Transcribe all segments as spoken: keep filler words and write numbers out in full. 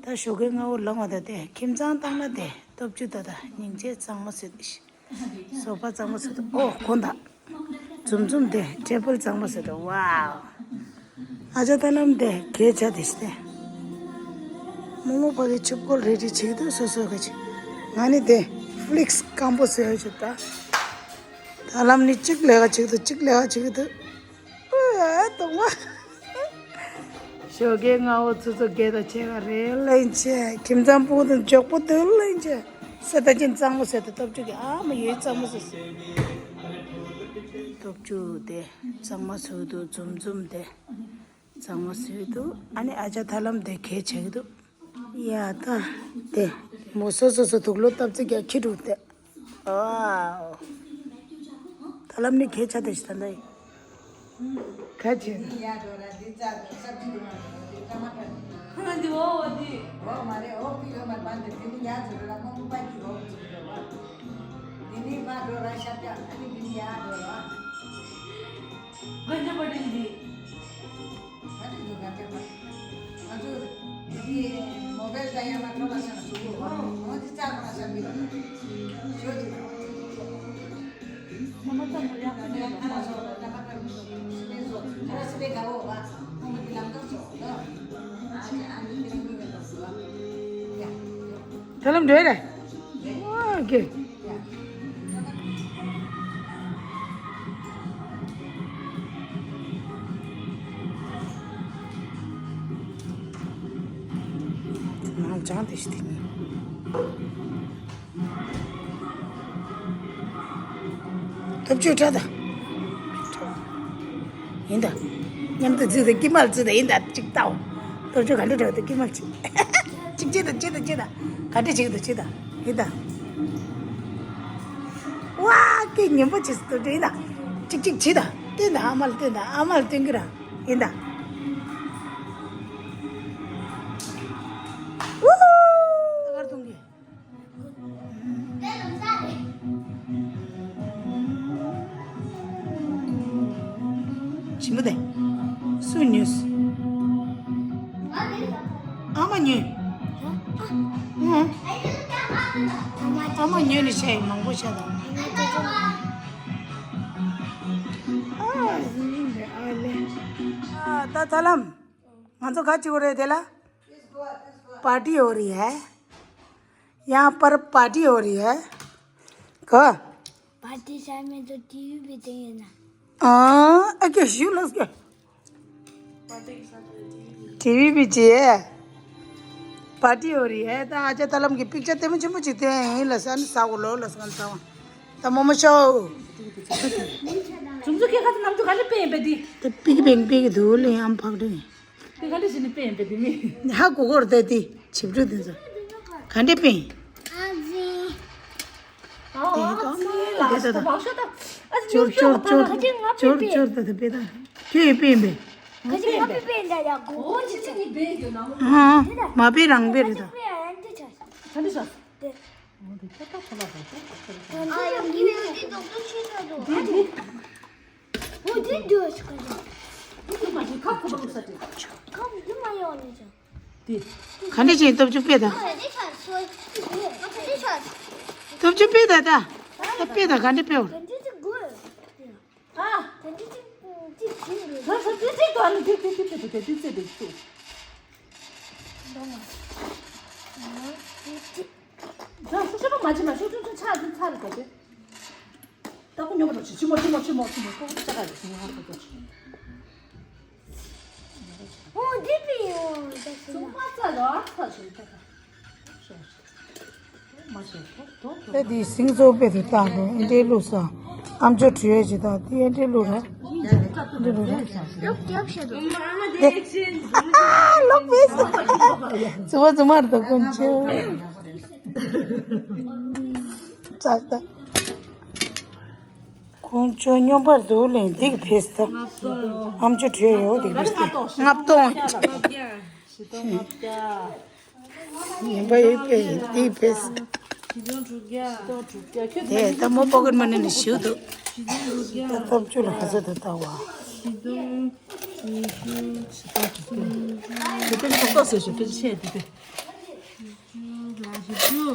ད་ཞོགས་ཀའི་སྔ་པོ་ལངས་པ་དང་དེ་ཁྱིམ་ཚང་བཏང་ན་དེ་སྟོབས་བཅུ་ད་ད་སྙིང་རྗེ་གཙང་མ་བཟོས་ཏེ་ཤི། སོ་པ་གཙང་མ་བཟོས་ཏེ་ཨོ་གོན་ད། འཛུམ་འཛུམ་དེ་ཊེ་བལ་གཙང་མ་བཟོས་ཏེ་ཝའོ། ཨ་ཅག་ད་ལམ་དེ་གས་ཆ་དེ་ཤི་དེ། རྨོ་མོ་ཕ་གི་ཆུ་བཀོལ་རེ་རེ་བྱེད་ཀྱི་འདུག་སོ་སོ་གི་ཆི། ང་ནི་དེ་ཕི་ལིག་སི་སྐམ་པོ་བཟོས་ཡོད་ཅིག་ད། ད་ལམ་ནི་གཅིག་ལས་ཀ་བྱེད་ཀྱི་འདུག་གཅིག་ལས་ཀ་བྱེད་ཀྱི་འདུག་ཨ་དུང་བ། ཞོགས་ཀའི་སྔ་པོ་ཚོ་ཚོ་སྐད་དང་ཆེ་ག་རེ་ལེན་ཆེ། ཁྱིམ་ཚང་སྤུ་གུ་དང་མགྱོགས་པོ་དུ་ལེན་ཆེ། ས་ད་ཅན་གཙང་མ་བཟོས་ཏེ་སྟོབས་བཅུ་གི་ཨ་མ་ཡོད་གཙང་མ་བཟོས། སྟོབས་བཅུ་དེ་གཙང་མ་བཟོས་འདུག་འཛུམ་འཛུམ་དེ་གཙང་མ་བཟོས་འདུག་ཨ་ནི་ཨ་ཅག་ད་ལམ་དེ་གས་ཆེ་གི་འདུག་ཡ་ད་དེ་མོ་སོ་སོ་སོ་དུག་ལོ་སྟབས་ཚིག་ཡ་ཁྱི་དྲུག་དེ། ཨོ། ད་ལམ་ནི་གས་ཆ་དེ་ཤི་ད་འདའི། ག་ཆེ། འདི་འོ་འོ་འདི། འོ་མ་རེད་འོ་པི་ཡོ་མ་པ་འདི་འདི་ནི་ཡ་ཚོ་ར་མོ་མོ་པ་ཀི་འོ་ཚོ་ར་བ། འདི་ནི་པ་འགྲོ་ར་ཤ་ཀྱ་ཨ་ནི་འདི་ནི་ཡ་འགྲོ་ར། ག་ཉ་པ་འདི་འདི། ད་ལམ་འགྲོ་རེད། ཨོ་ཀེ། ནང་ལྗང་དེ་ཞིག་དེ་ནི། ཐབས་ཇུས་ཁྲ་ད། ཡིན་ད། མཉམ་དུ་བརྩིས་ཏེ་ཀི་མལ་བརྩིས་ཏེ་ཡིན་ད་གཅིག་ལྟའོ། ཐབས་ཇུས་ག་འདྲ་འདྲ་དེ་ཀི་མལ་གཅིག་གཅིག་གཅིག་ད་གཅིག་ད་གཅིག་ད། ག་འདྲ་གཅིག་ད་གཅིག་ད། ཡིན་ད། ཝ་ཀི་ཉན་པོ་ཆེ་སུ་ཐབས་ཇུས་ཡིན་ད། གཅིག་གཅིག་གཅིག་ད། བསྟན་ད་ཨ་མལ་བསྟན་ད་ཨ་མལ་བསྟན་གི་ར། ཡིན་ད། ཝུ་ཧུ། ད་གར་གཏོང་གི། ཞིམ་པོ་དེ། སུ་ཉོས། ཨ་མ་ཉོས། ཨ་མ་ཉོས་ནི་བཤད་ཡིན་མང་པོ་བཤད་དང་། ཨ་ཡིན་པས་ཨ་ལེ། ཨ་ད་ད་ལམ། ང་ཚོ་ག་ཅི་གོ་རེད་དེ་ལ། पार्टी हो रही है। यहाँ पर पार्टी हो रही है। क पार्टी साइड में तो टीवी भी चाहिए ना। हाँ, ओके, यू लुक। टीवी भी चाहिए। पार्टी हो रही है। ད་ཨ་ཅག་ད་ལམ་གྱི་པིག་ཅར་ལྟད་མོ་ཆེན་པོ་ཅིག་བསྟན་ཡིན་ལ་ས་ནི་ས་གོ་ལོ་ལ་ས་ག་ནི་ས་བ། ད་མོ་མོ་ཤོ། ཙུམ་ཙུ་ཁྱེད་ཁ་ཚ་ནམ་ཚོ་ག་ལེ་པེ་པེ་དི། ད་པིག་པེང་པིག་དུ་ལེ་ཨམ་ཕག་དེ། དེ་ག་འདྲ་ཞིག་ནི་པེན་པེ་དེ་མི། ཧ་གོ་གོར་དེ་དེ་ཆིབས་འགྲོ་དེ་ཚོ། ག་འདྲ་པེན། ཨ་ཙི། ཨ་ཙི་ལ་དེ་ད་ད། མང་ཤོས་ད། ཨ་ཙི་ཅོར་ཅོར་ཅོར་ཁ་ཅིག་ང་ཅོར་པེ་པེ། ཅོར་ད་ད་པེ་ད། ཁྱོད་ཡི་པེན་པེ། ཁ་ཅིག་ང་པེ་པེ་འདྲ་ཡ་གོ་གོ་ཅི་ཅི་ནི་པེ་གྱོ་ན། ཧ་མ་པེ་རང་པེ་རེད་ད། པེ་ཨ་འདི་ཆ། ད་འདི་ཆ། དེ། འོ་དེ་ཁྱོད་ད་ཁོ་ལ་དེ་ཁྱོད་ཁོ་ལ་དེ། ཨ་ཡོང་གི་ཡོད་དེ་ཏོག་ཏོག་ཤེས་ད་དོ། དེ་དེ། འོ་དེ་འདྲ་ཞིག་ག་རེད། དེ་མ་ཞིག་ཁ་ཁོ་པ་ལུག་ས་དེ། ཁ་དེ་མ་ཡོང་ནི་ཅང་། དེ། ག་འདྲ་ཅིག་སྟོབས་ཆུང་པེ་ད། ཨ་དེ་ཆ་སོ། ཨ་དེ་ཆ། སྟོབས་ཆུང་པེ་ད་ད། ད་པེ་ད་ག་འདྲ་པེ་འོ། ག་འདྲ་ཅིག་དགོས། ཨ། ག་འདྲ་ཅིག་ཅིག་ཅིག་རེད། ད་ད་དེ་དེ་ད་ནི་དེ་དེ་དེ་དེ་དེ་དེ་དེ་དེ་དེ། ད་སུ་ཤོ་པ་མ་ཅི་མ་ཤོ་ཆུང་ཆུང་ཆ་ཆུང་ཚ་རེད་ད་དེ། ད་ཁོ་ཉོ་མ་འགྲོ་ཆི་ཆི་མོ་ཆི་མོ་ཆི་མོ་ཆི་མོ་ཁོ་ཁོ་ཅག་ག་ཡོད་ཆི་མོ་ཧ་ཁོ་ཁོ་ཆི། འོ་འདི་པི་ཡོང་ད་སི་ན། ཆུང་མ་ཚ་ལོ་ཨ་ཚ་ཆི་ད་ད། ཤོ་ཆི། མ་ཤོ་ཐོ་ཐོ་ཐོ། ད་དེ་སིང་ཚོ་པེ་དུ་ཏང་དུ་ཨེ་འདྲེ་ལུག་ས། ཨམ་ཅོ་བྲུས་ཡོད་ཅི་ད་དེ་ཨེ་འདྲེ་ལུག་ར། འདི་ལུག་ར། ཡོག་ཡོག་ཤེ་དུ། ལོག་པེ་སི། ཚུ་བ་ཚུ་མར་ད་ཀུན་ཆེ། ཙག་ད། ཁོང་ཚོ་སྨྱོན་པར་འདུག་ལེན་འདིག་ཕེས་ཏོ། ཨམ་ཅོ་བྲོས་ཡོད་འདིག་ཕེས་ཏོ། ལྔ་སྟོང་། ཉན་པ་ཡོད་པས་འདིག་ཕེས། དེ་ད་མོ་པོ་ཀེ་མ་ནི་ནི་ཞིག་འདུག་ད་ཐོབ་ཆུ་ལ་ག་ཚོད་དུ་ལྟ་བ། དེ་ཏོག་ཏོག་ཟེར་ཞིག་ཕེས་ཆེ་འདུག་པས། ལ་ཞིབ་ཞུ།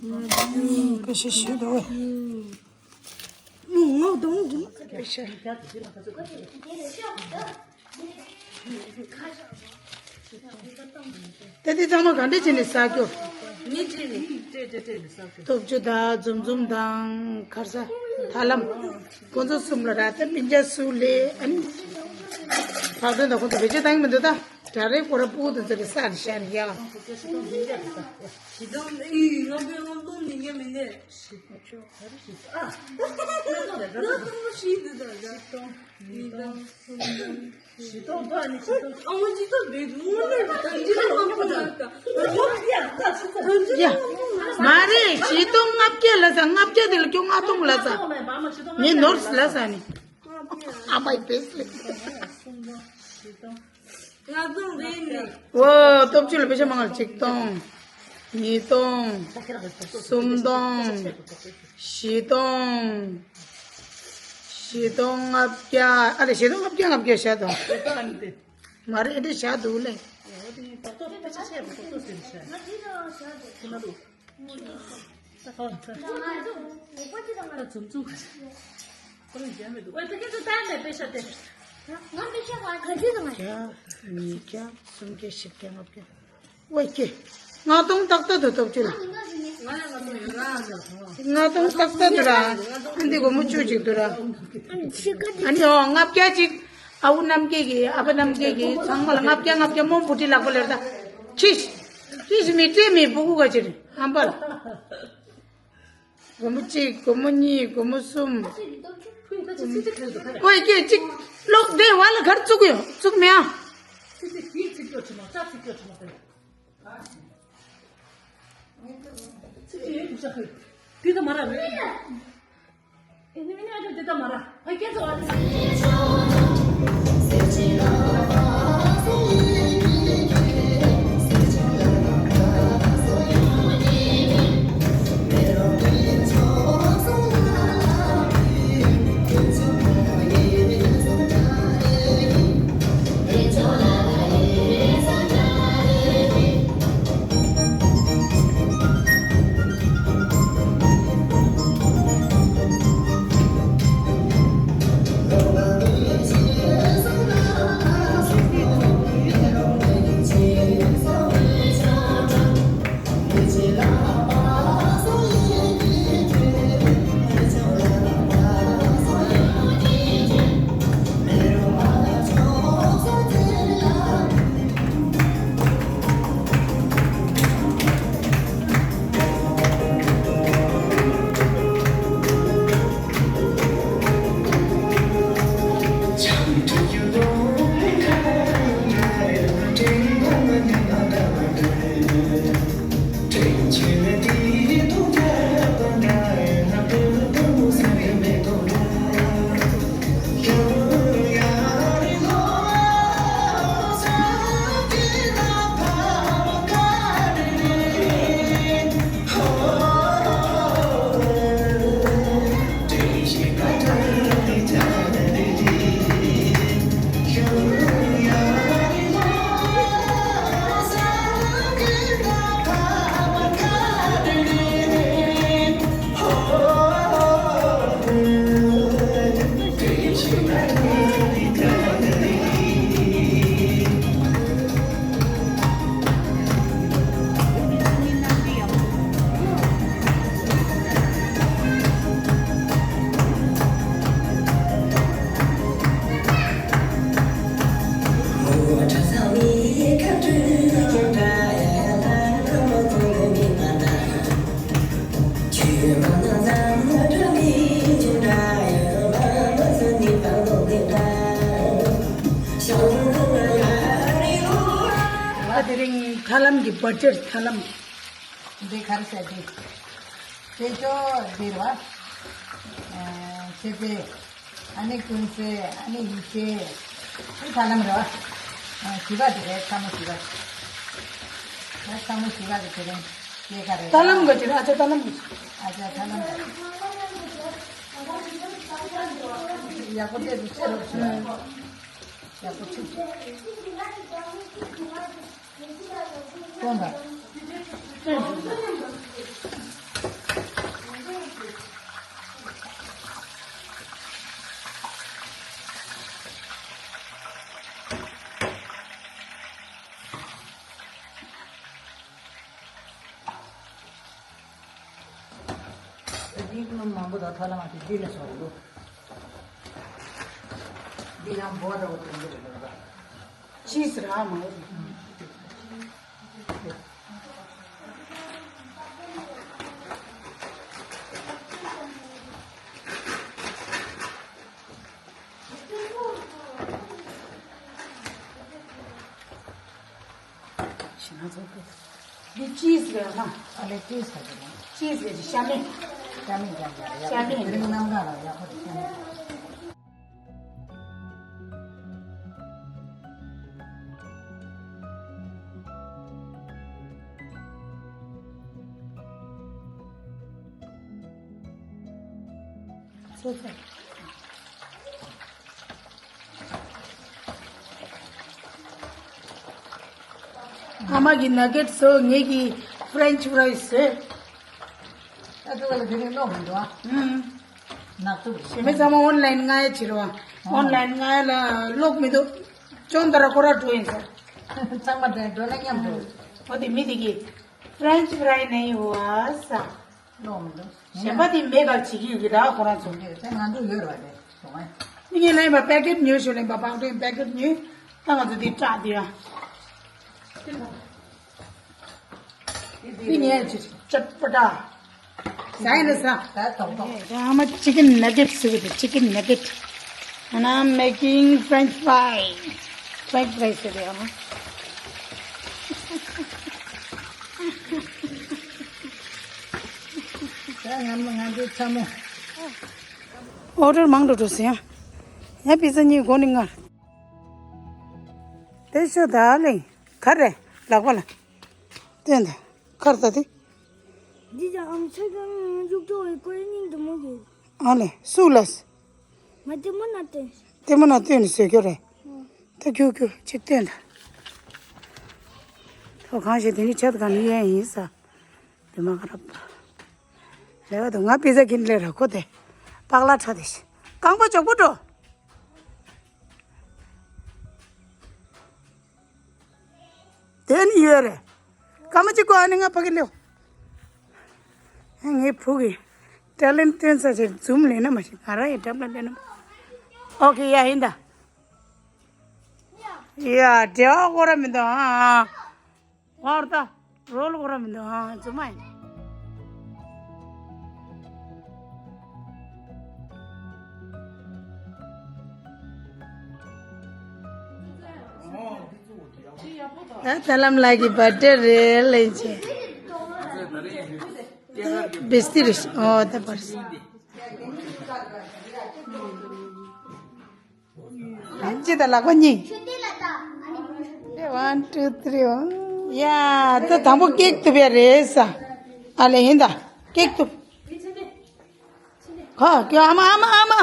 ང་ཞིབ་ཞུ་དོ། ངོ་གདོང་གི། ད་འདི་ཚང་མ་ག་འདྲ་བྱས་ནས་བསགས་རྒྱུ། ནི་ཅི་ནི་ཏྲེ་ཏྲེ་ཏྲེ་ནི་བསགས་རྒྱུ། སྟོབས་བཅུ་དང་འཛོམས་འཛོམས་དང་ཁར་ས་ཐར་ལམ། ཁོ་ཚོ་གསུམ་ལ་ར་ད་སྤུན་ཀྱག་སུ་ལས་ཨ་ནི། བག་སྟོན་དང་ཁོ་ཚོ་བེད་སྤྱོད་བཏང་གི་མི་འདུག་ད་གྲ་རེ་ཁོ་ར་སྤུ་གུ་དང་ཚོ་རེ་ས་རེ་ཤ་རེ་ཡ། ཞི་དང་ཨི་ང་པའི་ང་སྟོང་ནི་ངས་མི་ནས། ཞི་དང་ཆོ་ག་རེ་ཞི་དང་། ང་སྟོང་ཞི་དང་། ཞི་དང་གཉིས་དང་གསུམ་དང་། ཞི་སྟོང་ད་ནི་ཞི་སྟོང་། ཨ་མ་ཅི་ད་བེད་དུ་ངོ་ནས་ད་ཅི་ད་ཨ་མ་ད་ད་ད་ཅི་ཡ། མ་རེད། ཞི་སྟོང་ལྔ་བརྒྱ་ལ་ས་ལྔ་བརྒྱ་དེ་ལ་སྐྱོ་ལྔ་སྟོང་ལ་ས། ངས་ནོར་ལ་ས་ནི། ཨ་མའི་བེས་ལེ། ལྔ་སྟོང་རེད་ནི། ཨོ་སྟོབས་བཅུ་ལ་པེ་ཤ་མང་ལ་ཆིག་སྟོང་། ཉིས་སྟོང་། སུམ་སྟོང་། བཞི་སྟོང་། བཞི་སྟོང་ལྔ་བརྒྱ། ཨ་ལེ་བཞི་སྟོང་ལྔ་བརྒྱ་ལྔ་བརྒྱ་བཤད་དང་། མ་རེད་དེ་བཞག་འདུག་ལེ། བརྒྱ། ཉིས་བརྒྱ། སུམ་བརྒྱ། བཞི་བརྒྱ། ལྔ་བརྒྱ། ཨོ་ཀེ། ལྔ་སྟོང་ཏག་ཏག་འདུག་སྟོབས་བཅུ་ལ། ལྔ་སྟོང་ཏག་ཏག་འདུག་ར། ཨ་འདི་སྒོར་མོ་བཅུ་ཅིག་འདུག་ར། ཨ་ནི་ཨོ་ལྔ་བརྒྱ་ཅིག་ཨ་ཁུ་རྣམ་རྒྱལ་གྱི་ཨ་ཕ་རྣམ་རྒྱལ་གྱི་ཚང་མ་ལ་ལྔ་བརྒྱ་ལྔ་བརྒྱ་མོ་བུ་ཁྲིད་ལག་པ་ལེར་ད། ཁྱི། ཁྱི་མི་སྤྲད་མི་སྤུ་གུ་ག་ཅིར་ཧམ་པ་ལ། སྒོར་མོ་གཅིག་སྒོར་མོ་གཉིས་སྒོར་མོ་གསུམ། ཨོ་ཀེ་གཅིག་ལོག་བསྡད་བ་ལ་གར་བཙུགས་ཡོང་བཙུགས་མེད་ཨ། ང་དེ་རིང་ཐར་ལམ་གྱི་བར་ཆད་ཐར་ལམ་གྱི་འདི་ག་རེ་ཟེར་དེ། དེ་ཚོ་འདིར་བ། ཨ་ཚེ་ཚེ། ཨ་ནི་ཀུན་གསལ། ཨ་ནི་ཡེ་ཤེས། དེ་ཐར་ལམ་རེད་བ། ཨ་བཞི་པ་དེ་རེད། ས་མོ་བཞི་པ། ད་ས་མོ་བཞི་པ་དེ་དེ་རིང་སྐྱེས་ཀ་རེད། ཐར་ལམ་ག་ཅི་རེད། ཨ་ཅག་ཐར་ལམ་ག་ཅི། ཨ་ཅག་ཐར་ལམ་ག་ཅི། ཡག་པོ་བལྟས་ཏེ་བཤད་རོགས་བྱེད། ཡག་པོ་ཅིག་སྟོན་པ། འདི་སྣུམ་མང་པོ་དང་ཐ་ལ་མ་དེ་འདི་ལ་སོགས་འདུག་འདི་ཡང་འབོ་འདྲ་བོ་དེ་འདི་རེད་འདུག་ཅིས་ར་མང་པོ། ཤི་ན་ཚོགས་ཀྱི། འདི་ཅིས་རེད་ཨ་མ། ཨ་ལེ་ཅིས་ཟེར་གི་རེད། ཅིས་རེད་ཤ་མེད། ཤ་མེད་ཀྱང་ཡ། ཤ་མེད། དེ་རིང་གནམ་གང་ལ་ཡག་པོ་རེད་ཤ་མེད། སོ་སོ། ཨ་མ་གི་ནག་གེ་ཊི་བཟོ། ངེད་ཀྱི་ཕ་རེན་ཆི་ཕ་རའི་སི་བཟོས། ཨ་ཙི་བ་ལ་དེ་རིང་ཀློག་མི་འདུག་ཨ། ཨུམ། ནག་ཐུག་ཞེ་མེད་ཚང་མ་ཨོན་ལན་ངའི་ཕྱིར་བ། ཨོན་ལན་ངའི་ལ་ཀློག་མི་འདུག་ཅོང་ཏ་ར་ཁོ་ར་འགྲོ་ཡིན་ཟེར། ཚང་མ་དེ་འགྲོ་ན་མཉམ་དུ། ཨོ་དེ་མི་དེ་གི་ཕ་རེན་ཆི་ཕ་རའི་ནེ་ཡི་ཝ་ས། ཀློག་མི་འདུག་གཞན་པ་དེ་མེད་པར་བྱེད་ཀྱི་ཡོད་ཀྱི་ད་ཁོ་རང་ཚོ། དེ་ང་ཚོ་ཡོད་རེད་པ་དེ་སོང་ཨེ། མི་ངན་ལ་ཡིན་པ་པེ་ཀེ་ཊི་ཉོས་ཤོག་ལེན་པ་བག་སྟོན་པེ་ཀེ་ཊི་ཉོས། ད་ང་ཚོ་དེ་སྐྲག་དེ་ཡ། དེ་ངས་ཅི་ཅབ་པ་ད། ཟ་ཡིན་ན་ཟ། ད་ཐོག་ཐོག་ཨ་མ་ཅི་ཀེན་ནག་གེ་ཊི་ཟེར་གི་འདུག་ཅི་ཀེན་ནག་གེ་ཊི། And I'm making French fry. French fry ཟེར་རེད་ཨ་མ། ད་ང་མ་ང་ཚོའི་ཚ་མོ། ཨོ་ཌར་མང་དུ་འགྲོ་ཟིན་ཡ། ཡ་པི་ཛ་གཉིས་སྒོ་ནས་ངར། དེ་ཤོ་ད་ལེ། ག་རེ་ལག་པ་ལ། སྟོན་ད། གར་ད་དེ། འདི་ད་ཨམ་ཚ་གང་འཇུག་ཏོ་བའི་ཀོ་རེ་ནིང་དུ་མོ་གི། ཨ་ལེ་སུ་ལས། ང་དེ་མོ་ན་སྟོན། དེ་མོ་ན་སྟོན་ནས་བཟོས་རྒྱུ་རེད། ད་ཁྱུག་ཁྱུག་ཅིག་སྟོན་ད། ཐོ་གང་ཞིག་དེ་ནི་ཆད་ག་ནི་ཡན་ཡིན་ས། དེ་མ་ག་རབ། རེ་བ་དུ་ང་པི་ཛ་གིན་ལེ་ར་ཁོ་དེ། པག་ལ་ཁྲ་དེ་ཤི། རྐང་པ་ཅོག་པོ་འགྲོ། དེ་ནི་ཡོད་རེད། སྐར་མ་གཅིག་གོ་ཨ་ནི་ང་ཕ་གི་ལེའོ། ངའི་བུ་གི་ཊེ་ལེན་ཊི་སྟོན་ས་ཆེད་ཛུམ་ལེན་ན་མ་ཤེས་ང་རང་ཡི་འགྲམ་ལ་ལེན་ན་མ། ཨོ་ཁེ་ཡ་ཡིན་ད། ཡ་དེ་བ་ཁོ་ར་མི་འདུག་ཨ་ཨ། ཧོར་ད། རོལ་ཁོ་ར་མི་འདུག་ཨ་རྫུན་མ་ཡིན། ད་ད་ལམ་ལགས་ཀྱི་བར་ཐི་ཌེ་རེད་ལེན་ཆེ། བེ་སྟི་རེད་ཨོ་ད་པར། ཅི་ད་ལག་པ་གཉིས། One, two, three. ཡ། ད་དང་པོ་ཀེག་གཏུབ་ཡ་རེད་ས། ཨ་ལེ་ཡིན་ད། ཀེག་གཏུབ། ཁོ་ཁྱོད་ཨ་མ་ཨ་མ་ཨ་མ།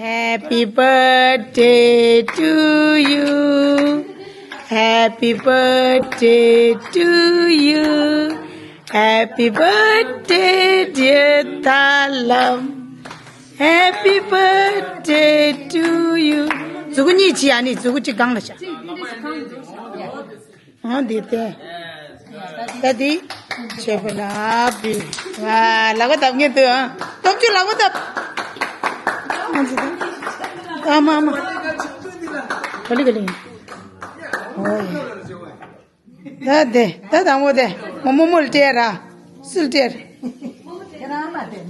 Happy birthday to you. Happy birthday to you. Happy birthday, dear Thalam. Happy birthday to you. མཛུ་གུ་གཉིས་ཕྱིས་ཨ་ནི་མཛུ་གུ་གཅིག་སྒང་ལ་བཞག་ཨ་འདི་ལྟས། ད་འདི། བྱས་པ་ལ་བི། ཝ། ལག་པ་བརྡབ་ངེས་འདུག་ཨ། སྟོབས་ཆུ་ལག་པ་བརྡབ། ཨ་འདི་ལྟས། ཨ་མ་ཨ་མ། ག་ལི་ག་ལི། ཨོ་ཡ། ད་དེ་ད་དང་པོ་དེ་མོ་མོ་མོ་ལ་སྤྲད་ར། སུ་ལ་སྤྲད། ཁྱེད་རང་མ་དེ།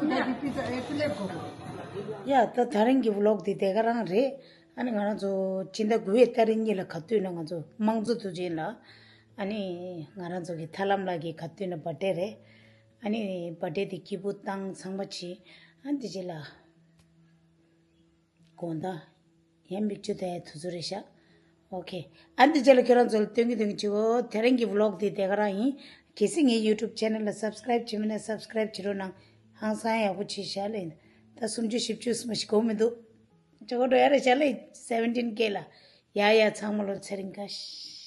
ཡ། ད་ད་རིང་གི་ཝི་ལོག་འདི་དེ་ག་རང་རེད། ཨ་ནི་ང་རང་ཚོ་སྤྱི་ཟླ་དགུ་པའི་ཏ་རིག་གཉིས་ལ་ག་དུས་ན་ང་ཚོ་དམངས་གཙོ་དུས་ཆེན་ལ། ཨ་ནི་ང་རང་ཚོ་གི་ཐར་ལམ་ལགས་ཀྱི་ག་དུས་ན་བར་ཐི་ཌེ་རེད། ཨ་ནི་བར་ཐི་ཌེ་དེ་སྐྱིད་པོ་བཏང་ཚང་མ་བྱེད། ཨ་ནི་དེ་རྗེས་ལ། དགོང་དག་ཡང་མིག་ཆུ་བལྟ་ཡའི་དུས་ཚོད་རེད་ཤག་ཨོ་ཁེ། ཨ་འདི་རྗེས་ལ་ཁྱེད་རང་ཚོ་ལ་སྟོན་གི་སྟོན་གི་བྱེད་གོ། དེ་རིང་གི་ཝི་ལོག་འདི་དེ་ག་རང་ཡིན། གལ་སྲིད་ངའི་ཡུ་ཊུབ་ཆེ་ནལ་ལ་སབ་སི་ཀ་རེབ་བྱེད་མེད་ན་སབ་སི་ཀ་རེབ་བྱེད་རོགས་གནང་། ཧང་སང་ཡག་པོ་བྱས་ཤག་ལེ། ད་སུམ་ཅུ་བཞི་བཅུ་སུམ་ཞིག་གོ་མི་འདུག་ཅོ་གོ་འགྲོ་ཡ་རེད་ཤག་ལེ། སེ་བེན་ཊིན་ཀེ་ལ། ཡ་ཡ། ཚང་མ་ལོ་ཚེ་རིང་ཁ་ཤས།